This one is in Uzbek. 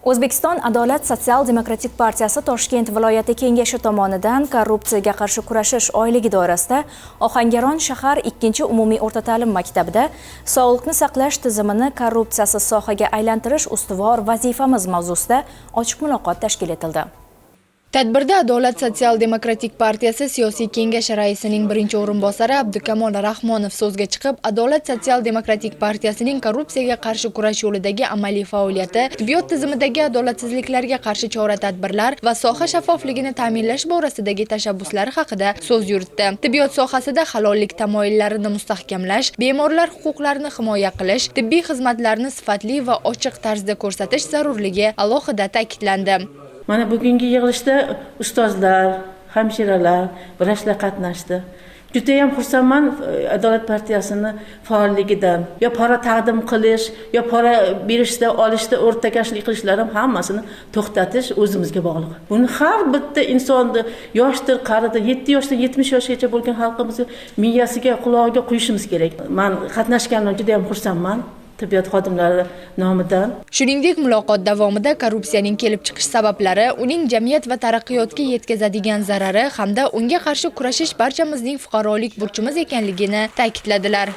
O'zbekiston Adolat sotsial-demokratik partiyasi Toshkent viloyati kengashi tomonidan korrupsiyaga qarshi kurashish oyligi doirasida Ohangaron shahar 2-umumiy o'rta ta'lim maktabida "Sog'liqni saqlash tizimini korrupsiyasiz sohaga aylantirish ustuvor vazifamiz" mavzusida ochiq muloqot tashkil etildi. Tadbirda Adolat sotsial-demokratik partiyasi siyosiy kengashi raisining birinchi o'rinbosari Abdukamol Rahmonov so'zga chiqib, Adolat sotsial-demokratik partiyasining korrupsiyaga qarshi kurash yo'lidagi amaliy faoliyati, tibbiyot tizimidagi adolatsizliklarga qarshi chora-tadbirlar va soha shaffofligini ta'minlash borasidagi tashabbuslari haqida so'z yuritdi. Tibbiyot sohasida halollik tamoyillarini mustahkamlash, bemorlar huquqlarini himoya qilish, tibbiy xizmatlarni sifatli va ochiq tarzda ko'rsatish zarurligi alohida ta'kidlandi. Mana bugungi yig'ilishda ustozlar, hamshiralar, vrachlar qatnashdi. Judayam xursandman Adolat partiyasini faolligidan. Yo pora taqdim qilish, yo pora berishda, olishda o'rtakashlik qilishlar ham, hammasini to'xtatish o'zimizga bog'liq. Buni har bitta insonni, yoshdir, qaridir, 7 yoshdan 70 yoshgacha bo'lgan xalqimizni miyasiga, qulog'iga quyishimiz kerak. Man qatnashganimdan judayam xursandman tibbiyot xodimlari nomidan. Shuningdek, muloqot davomida korrupsiyaning kelib chiqish sabablari, uning jamiyat va taraqqiyotga yetkazadigan zarari hamda unga qarshi kurashish barchamizning fuqarolik burchimiz ekanligini ta'kidladilar.